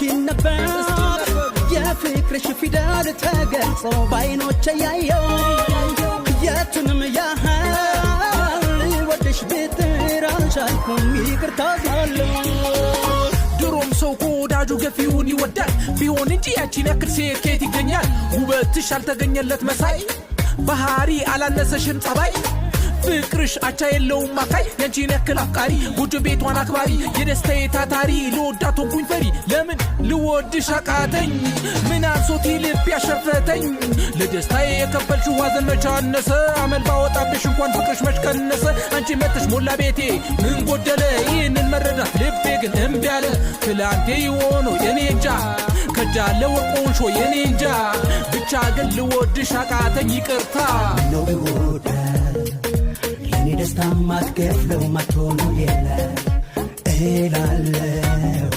እስኪነበብ የፍቅርሽ ፊደል ተገልጾ ባይኖቼ ያየው፣ የቱንም ያህል ልወድሽ ብጥር አልቻልኩም፣ ይቅርታ አዝናለሁ። ድሮም ሰው ከወዳጁ ገፊውን ይወዳል። ቢሆን እንጂ ያቺን ያክል ሴት ከየት ይገኛል? ውበትሽ አልተገኘለት መሳይ፣ ባህሪ አላነሰሽም ጸባይ፣ ፍቅርሽ አቻ የለውም አካይ። ያንቺን ያክል አፍቃሪ፣ ጎጆ ቤቷን አክባሪ፣ የደስታዬ ታታሪ፣ ልወዳት ሆንኩኝ ፈሪ። ለምን ልወድሽ አቃተኝ? ምን አንሶት ልብ ያሸፈተኝ? ለደስታዬ የከፈልሽው ሐዘን መች አነሰ? አመል ባወጣብሽ እንኳን ፍቅርሽ መች ቀነሰ? አንቺ መተሽ ሞላ ቤቴ፣ ምን ጎደለ? ይህንን መረዳት ልቤ ግን እምቢ አለ። ትላንቴ የሆኖ የኔ እንጃ፣ ከጃለ ወርቆንሾ የኔ እንጃ፣ ብቻ ግን ልወድሽ አቃተኝ፣ ይቅርታ። ነው ብጎዳ ለእኔ ደስታ ማትከፍለው ማትሆነው የለ እላለሁ።